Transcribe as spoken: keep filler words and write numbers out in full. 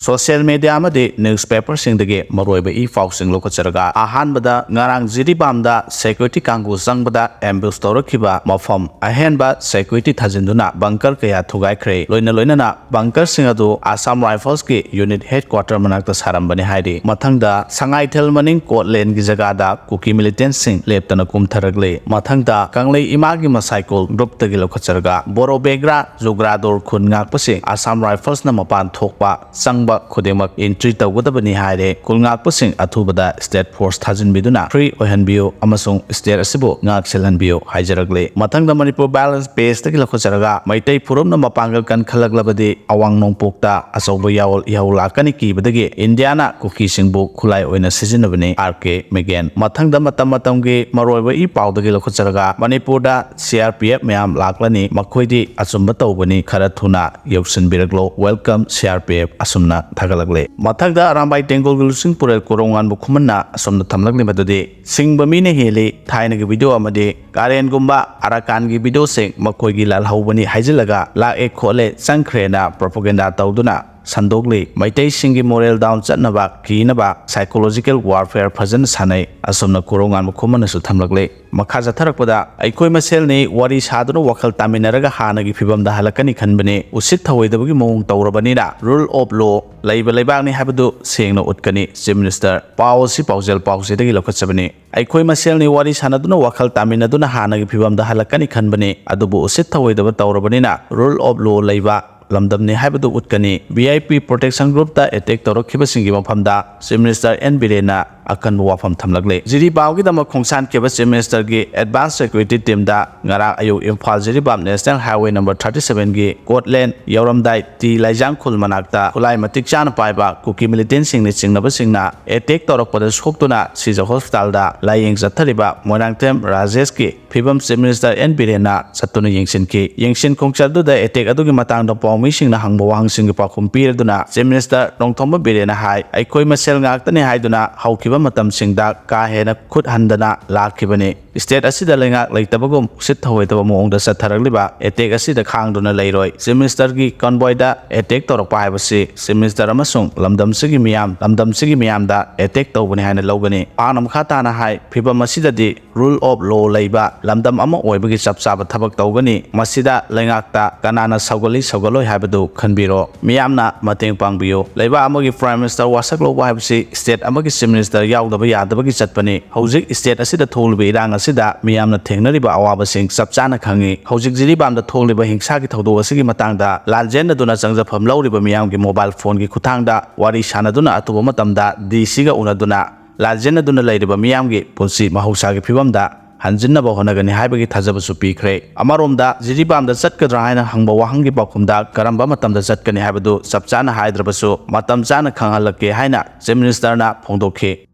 Social media ꯑꯃꯗꯤ ꯅ꯭ꯌꯨꯁꯄꯦꯄꯔꯁꯤꯡꯗꯒꯤ ꯃꯔꯨꯑꯣꯏꯕ E ꯄꯥꯎꯁꯤꯡ ꯂꯧꯈꯠꯆꯔꯒ, ꯑꯍꯥꯟꯕꯗ ꯉꯔꯥꯡ ꯖꯤꯔꯤꯕꯥꯝꯗ ꯁꯦꯀ꯭ꯌꯨꯔꯤꯇꯤ ꯀꯥꯡꯕꯨ ꯆꯪꯕꯗ ꯑꯦꯝꯕꯨꯁ ꯇꯧꯔꯛꯈꯤꯕ ꯃꯐꯝ, ꯑꯍꯦꯟꯕ ꯁꯦꯀ꯭ꯌꯨꯔꯤꯇꯤ ꯊꯥꯖꯤꯟꯗꯨꯅ ꯕꯪꯀꯔ ꯀꯌꯥ ꯊꯨꯒꯥꯏꯈ꯭ꯔꯦ꯫ ꯂꯣꯏꯅ ꯂꯣꯏꯅꯅ ꯕꯪꯀꯔꯁꯤꯡ ꯑꯗꯨ ꯑꯁꯥꯝ ꯔꯥꯏꯐꯜꯁꯀꯤ ꯌꯨꯅꯤꯠ ꯍꯦꯗꯀ꯭ꯋꯥꯇꯔ ꯃꯅꯥꯛꯇ ꯁꯥꯔꯝꯕꯅꯤ ꯍꯥꯏꯔꯤ꯫ ꯃꯊꯪꯗ ꯁꯉꯥꯏꯊꯦꯜ ꯃꯅꯤꯡ ꯀꯣꯠꯂꯦꯟꯒꯤ ꯖꯒꯥꯗ ꯀꯨꯀꯤ ꯃꯤꯂꯤꯇꯦꯟꯁꯤꯡ ꯂꯦꯞꯇꯅ ꯀꯨꯝꯊꯔꯛꯂꯦ꯫ ꯃꯊꯪꯗ ꯀꯪꯂꯩ ꯏꯃꯥꯒꯤ ꯃꯁꯥꯏꯀꯣꯜ ꯒ꯭ꯔꯨꯞꯇꯒꯤ ꯂꯧꯈꯠꯆꯔꯒ ꯕꯣꯔꯣꯕꯦꯒ꯭ꯔꯥ ꯖꯨꯒ꯭ꯔꯥꯗꯣꯔ ꯈꯨꯟ ꯉꯥꯛꯄꯁꯤꯡ ꯑꯁꯥꯝ ꯔꯥꯏꯐꯜꯁꯅ ꯃꯄꯥꯟ ꯊꯣꯛꯄ ꯆꯪꯕ ꯈꯨꯗꯤꯡꯃꯛ ꯑꯦꯟꯇ꯭ꯔꯤ ꯇꯧꯒꯗꯕꯅꯤ ꯍꯥꯏꯔꯦ꯫ ꯈꯨꯜ ꯉꯥꯛꯄꯁꯤꯡ ꯑꯊꯨꯕꯗ ꯁ꯭ꯇꯦꯠ ꯐꯣꯔꯁ ꯊꯥꯖꯤꯟꯕꯤꯗꯨꯅ ꯐ꯭ꯔꯤ ꯑꯣꯏꯍꯟꯕꯤꯌꯨ ꯑꯃꯁꯨꯡ ꯁ꯭ꯇꯦꯠ ꯑꯁꯤꯕꯨ ꯉꯥꯛ ꯁꯦꯜꯍꯟꯕꯤꯌꯨ ꯍꯥꯏꯖꯔꯛꯂꯦ꯫ ꯃꯊꯪꯗ ꯃꯅꯤꯄꯨꯔ ꯕꯦꯂꯦꯟꯁ ꯄꯦꯖꯇꯒꯤ ꯂꯧꯈꯠꯆꯔꯒ, ꯃꯩꯇꯩ ꯐꯨꯔꯨꯞꯅ ꯃꯄꯥꯡꯒꯜ ꯀꯟꯈꯠꯂꯛꯂꯕꯗꯤ ꯑꯋꯥꯡ ꯅꯣꯡꯄꯣꯛꯇ ꯑꯆꯧꯕ ꯌꯥꯑꯣꯜ ꯏꯍꯧ ꯂꯥꯛꯀꯅꯤ ꯀꯤꯕꯗꯒꯤ ꯏꯟꯗꯤꯌꯥꯅ ꯀꯨꯀꯤꯁꯤꯡꯕꯨ ꯈꯨꯠꯂꯥꯏ ꯑꯣꯏꯅ ꯁꯤꯖꯤꯟꯅꯕꯅꯤ, ꯑꯥꯔ ꯀꯦ ꯃꯤꯒꯦꯟ꯫ ꯃꯊꯪꯗ ꯃꯇꯝ ꯃꯇꯝꯒꯤ ꯃꯔꯨꯑꯣꯏꯕ ꯏ ꯄꯥꯎꯗꯒꯤ ꯂꯧꯈꯠꯆꯔꯒ, ꯃꯅꯤꯄꯨꯔꯗ ꯁꯤ ꯑꯥꯔ ꯄꯤ ꯑꯦꯐ ꯃꯌꯥꯝ ꯂꯥꯛꯂꯅꯤ, ꯃꯈꯣꯏꯗꯤ ꯑꯆꯨꯝꯕ ꯇꯧꯕꯅꯤ, ꯈꯔ ꯊꯨꯅ ꯌꯧꯁꯤꯟꯕꯤꯔꯛꯂꯣ, welcome C R P F ꯑꯁꯨꯝꯅ ꯊꯥꯒꯠꯂꯛꯂꯦ꯫ ꯃꯊꯪꯗ ꯑꯔꯥꯝꯕꯥꯏ ꯇꯦꯡꯒꯣꯜꯒꯤ ꯂꯨꯆꯤꯡ ꯄꯨꯔꯦꯜ ꯀꯣꯔꯧꯉꯥꯟꯕ ꯈꯨꯃꯟꯅ ꯑꯁꯨꯝꯅ ꯊꯝꯂꯛꯂꯤ ꯃꯗꯨꯗꯤ, ꯁꯤꯡꯕ ꯃꯤꯅ ꯍꯦꯜꯂꯤ, ꯊꯥꯏꯅꯒꯤ ꯚꯤꯗꯤꯑꯣ ꯑꯃꯗꯤ ꯀꯥꯔꯦꯟꯒꯨꯝꯕ ꯑꯔꯥꯀꯥꯟꯒꯤ ꯚꯤꯗꯤꯑꯣꯁꯤꯡ ꯃꯈꯣꯏꯒꯤ ꯂꯥꯜꯍꯧꯕꯅꯤ ꯍꯥꯏꯖꯤꯜꯂꯒ ꯂꯥꯛꯑꯦ ꯈꯣꯠꯂꯦ ꯆꯪꯈ꯭ꯔꯦꯅ ꯄ꯭ꯔꯣꯄꯒꯦꯟꯗꯥ ꯇꯧꯗꯨꯅ ꯁꯟꯗꯣꯛꯂꯤ꯫ ꯃꯩꯇꯩꯁꯤꯡꯒꯤ ꯃꯣꯔꯦꯜ ꯗꯥꯎꯟ ꯆꯠꯅꯕ ꯀꯤꯅꯕ ꯁꯥꯏꯀꯣꯂꯣꯖꯤꯀꯦꯜ ꯋꯥꯔꯐꯦꯌꯔ ꯐꯖꯅ ꯁꯥꯟꯅꯩ꯫ ꯑꯁꯨꯝꯅ ꯀꯣꯔꯧꯉꯥꯟꯕ ꯈꯨꯃꯟꯅꯁꯨ ꯊꯝꯂꯛꯂꯦ꯫ ꯃꯈꯥ ꯆꯠꯊꯔꯛꯄꯗ, ꯑꯩꯈꯣꯏ ꯃꯁꯦꯜꯅꯤ ꯋꯥꯔꯤ ꯁꯥꯗꯨꯅ ꯋꯥꯈꯜ ꯇꯥꯃꯤꯟꯅꯔꯒ ꯍꯥꯟꯅꯒꯤ ꯐꯤꯕꯝꯗ ꯍꯜꯂꯛꯀꯅꯤ ꯈꯟꯕꯅꯤ꯫ ꯎꯁꯤꯠ ꯊꯧꯑꯣꯏꯗꯕꯒꯤ ꯃꯑꯣꯡ ꯇꯧꯔꯕꯅꯤꯅ, ꯔꯨꯜ ꯑꯣꯐ ꯂꯣ ꯂꯩꯕ ꯂꯩꯕꯥꯛꯅꯤ ꯍꯥꯏꯕꯗꯨ ꯁꯦꯡꯅ ꯎꯠꯀꯅꯤ꯫ Chief minister. ꯄꯥꯎ ꯑꯁꯤ ꯄꯥꯎꯖꯦꯜ ꯄꯥꯎꯆꯦꯗꯒꯤ ꯂꯧꯈꯠꯆꯕꯅꯤ꯫ ꯑꯩꯈꯣꯏ ꯃꯁꯦꯜꯅꯤ ꯋꯥꯔꯤ ꯁꯥꯟꯅꯗꯨꯅ ꯋꯥꯈꯜ ꯇꯥꯃꯤꯟꯅꯗꯨꯅ ꯍꯥꯟꯅꯒꯤ ꯐꯤꯕꯝꯗ ꯍꯜꯂꯛꯀꯅꯤ ꯈꯟꯕꯅꯤ, ꯑꯗꯨꯕꯨ ꯎꯁꯤꯠ ꯊꯧꯑꯣꯏꯗꯕ ꯇꯧꯔꯕꯅꯤꯅ, ꯔꯨꯜ ꯑꯣꯐ ꯂꯣ ꯂꯩꯕ ꯂꯝꯗꯝꯅꯤ ꯍꯥꯏꯕꯗꯨ ꯎꯠꯀꯅꯤ꯫ ꯚꯤ ꯑꯥꯏ ꯄꯤ ꯄ꯭ꯔꯣꯇꯦꯛꯁꯟ ꯒ꯭ꯔꯨꯞꯇ ꯑꯦꯇꯦꯛ ꯇꯧꯔꯛꯈꯤꯕꯁꯤꯡꯒꯤ ꯃꯐꯝꯗ ꯆꯤꯐ ꯃꯤꯅꯤꯁꯇꯔ ꯑꯦꯟ ꯕꯤꯔꯦꯟꯅ ꯑꯀꯟꯕ ꯋꯥꯐꯝ ꯊꯝꯂꯛꯂꯦ꯫ ꯖꯤꯔꯤꯕꯥꯝꯒꯤꯗꯃꯛ ꯈꯣꯡꯁꯥꯟꯈꯤꯕ ꯆꯤꯐ ꯃꯤꯅꯤꯁꯇꯔꯒꯤ ꯑꯦꯗꯚꯥꯟꯁ ꯁꯦꯀ꯭ꯌꯨꯔꯤꯇꯤ ꯇꯤꯝꯗ ꯉꯔꯥꯡ ꯑꯌꯨꯛ Imphal Jiribam national highway number thirty ꯁꯚꯦꯟꯒꯤ ꯀꯣꯠꯂꯦꯟ ꯌꯧꯔꯝꯗꯥꯏ ꯇꯤ ꯂꯥꯏꯖꯥꯡꯈꯨꯜ ꯃꯅꯥꯛꯇ ꯈꯨꯠꯂꯥꯏ ꯃꯇꯤꯛ ꯆꯥꯅ ꯄꯥꯏꯕ ꯀꯨꯀꯤ ꯃꯤꯂꯤꯇꯦꯟꯁꯤꯡꯅ ꯆꯤꯡꯅꯕꯁꯤꯡꯅ ꯑꯦꯇꯦꯛ ꯇꯧꯔꯛꯄꯗ ꯁꯣꯛꯇꯨꯅ ꯁꯤꯖ ꯍꯣꯁꯄꯤꯇꯥꯜꯗ ꯂꯥꯌꯦꯡ ꯆꯠꯊꯔꯤꯕ ꯃꯣꯏꯔꯥꯡꯊꯦꯝ ꯔꯥꯖꯦꯁꯀꯤ ꯐꯤꯕꯝ ꯆꯤꯐ ꯃꯤꯅꯤꯁꯇꯔ ꯑꯦꯟ ꯕꯤꯔꯦꯟꯅ ꯆꯠꯇꯨꯅ ꯌꯦꯡꯁꯤꯟꯈꯤ꯫ ꯌꯦꯡꯁꯤꯟ ꯈꯣꯡꯆꯠ ꯑꯗꯨꯗ ꯑꯦꯇꯦꯛ ꯑꯗꯨꯒꯤ ꯃꯇꯥꯡꯗ ꯄꯥꯎꯃꯤꯁꯤꯡꯅ ꯍꯪꯕ ꯋꯥꯍꯪꯁꯤꯡꯒꯤ ꯄꯥꯎꯈꯨꯝ ꯄꯤꯔꯗꯨꯅ ꯆꯤꯐ ꯃꯤꯅꯤꯁꯇꯔ ꯅꯣꯡꯊꯣꯝꯕꯝ ꯕꯤꯔꯦꯟꯅ ꯍꯥꯏ, ꯑꯩꯈꯣꯏ ꯃꯁꯦꯜ ꯉꯥꯛꯇꯅꯤ ꯍꯥꯏꯗꯨꯅ ꯍꯧꯈꯤꯕ ꯃꯇꯝꯁꯤꯡꯗ ꯀꯥ ꯍꯦꯟꯅ ꯈꯨꯠ ꯍꯟꯗꯅ ꯂꯥꯛꯈꯤꯕꯅꯤ꯫ ꯁ꯭ꯇꯦꯠ ꯑꯁꯤꯗ ꯂꯩꯉꯥꯛ ꯂꯩꯇꯕꯒꯨꯝ ꯎꯁꯤꯠ ꯊꯧꯑꯣꯏꯗꯕ ꯃꯑꯣꯡꯗ ꯆꯠꯊꯔꯛꯂꯤꯕ ꯑꯦꯇꯦꯛ ꯑꯁꯤꯗ ꯈꯥꯡꯗꯨꯅ ꯂꯩꯔꯣꯏ꯫ ꯆꯤꯐ ꯃꯤꯅꯤꯁꯇꯔꯒꯤ ꯀꯟꯚꯣꯏꯗ ꯑꯦꯇꯦꯛ ꯇꯧꯔꯛꯄ ꯍꯥꯏꯕꯁꯤ ꯆꯤꯐ ꯃꯤꯅꯤꯁꯇꯔ ꯑꯃꯁꯨꯡ ꯂꯝꯗꯝꯁꯤꯒꯤ ꯃꯤꯌꯥꯝ, ꯂꯝꯗꯝꯁꯤꯒꯤ ꯃꯤꯌꯥꯝꯗ ꯑꯦꯇꯦꯛ ꯇꯧꯕꯅꯤ ꯍꯥꯏꯅ ꯂꯧꯒꯅꯤ꯫ ꯃꯍꯥꯛꯅ ꯃꯈꯥ ꯇꯥꯅ ꯍꯥꯏ, ꯐꯤꯕꯝ ꯑꯁꯤꯗꯗꯤ rule of law ꯂꯩꯕ ꯂꯝꯗꯝ ꯑꯃ ꯑꯣꯏꯕꯒꯤ ꯆꯞ ꯆꯥꯕ ꯊꯕꯛ ꯇꯧꯒꯅꯤ꯫ ꯃꯁꯤꯗ ꯂꯩꯉꯥꯛꯇ ꯀꯅꯥꯅ ꯁꯧꯒꯠꯂꯤ ꯁꯧꯒꯠꯂꯣꯏ ꯍꯥꯏꯕꯗꯨ ꯈꯟꯕꯤꯔꯣ꯫ ꯃꯤꯌꯥꯝꯅ ꯃꯇꯦꯡ ꯄꯥꯡꯕꯤꯌꯨ꯫ ꯂꯩꯕꯥꯛ ꯑꯃꯒꯤ ꯄ꯭ꯔꯥꯏꯝ ꯃꯤꯅꯤꯁꯇꯔ ꯋꯥꯁꯛ ꯂꯧꯕ ꯍꯥꯏꯕꯁꯤ ꯁ꯭ꯇꯦꯠ ꯑꯃꯒꯤ ꯆꯤꯐ ꯃꯤꯅꯤꯁꯇꯔ ꯌꯥꯎꯗꯕ ꯌꯥꯗꯕꯒꯤ ꯆꯠꯄꯅꯤ꯫ ꯍꯧꯖꯤꯛ ꯁ꯭ꯇꯦꯠ ꯑꯁꯤꯗ ꯊꯣꯛꯂꯤꯕ ꯏꯔꯥꯡ ꯑꯁꯤꯗ ꯃꯤꯌꯥꯝꯅ ꯊꯦꯡꯅꯔꯤꯕ ꯑꯋꯥꯕꯁꯤꯡ ꯆꯞ ꯆꯥꯅ ꯈꯪꯏ꯫ ꯍꯧꯖꯤꯛ ꯖꯤꯔꯤꯕꯥꯝꯗ ꯊꯣꯛꯂꯤꯕ ꯍꯤꯡꯁꯥꯒꯤ ꯊꯧꯗꯣꯛ ꯑꯁꯤꯒꯤ ꯃꯇꯥꯡꯗ ꯂꯥꯟꯖꯦꯟꯅꯗꯨꯅ ꯆꯪꯖꯐꯝ ꯂꯧꯔꯤꯕ ꯃꯤꯌꯥꯝꯒꯤ ꯃꯣꯕꯥꯏꯜ ꯐꯣꯟꯒꯤ ꯈꯨꯠꯊꯥꯡꯗ ꯋꯥꯔꯤ ꯁꯥꯟꯅꯗꯨꯅ ꯑꯊꯨꯕ ꯃꯇꯝꯗ ꯗꯤ ꯁꯤꯒ ꯎꯅꯗꯨꯅ ꯂꯥꯟꯖꯦꯟꯅꯗꯨꯅ ꯂꯩꯔꯤꯕ ꯃꯤꯌꯥꯝꯒꯤ ꯄꯨꯟꯁꯤ ꯃꯍꯧꯁꯥꯒꯤ ꯐꯤꯕꯝꯗ ꯍꯟꯖꯤꯟꯅꯕ ꯍꯣꯠꯅꯒꯅꯤ ꯍꯥꯏꯕꯒꯤ ꯊꯥꯖꯕꯁꯨ ꯄꯤꯈ꯭ꯔꯦ꯫ ꯑꯃꯔꯣꯝꯗ ꯖꯤꯔꯤꯕꯥꯝꯗ ꯆꯠꯀꯗ꯭ꯔꯥ ꯍꯥꯏꯅ ꯍꯪꯕ ꯋꯥꯍꯪꯒꯤ ꯄꯥꯎꯈꯨꯝꯗ ꯀꯔꯝꯕ ꯃꯇꯝꯗ ꯆꯠꯀꯅꯤ ꯍꯥꯏꯕꯗꯨ ꯆꯞ ꯆꯥꯅ ꯍꯥꯏꯗ꯭ꯔꯕꯁꯨ ꯃꯇꯝ ꯆꯥꯅ ꯈꯪꯍꯜꯂꯛꯀꯦ ꯍꯥꯏꯅ ꯆꯤꯐ ꯃꯤꯅꯤꯁꯇꯔꯅ ꯐꯣꯡꯗꯣꯛꯈꯤ꯫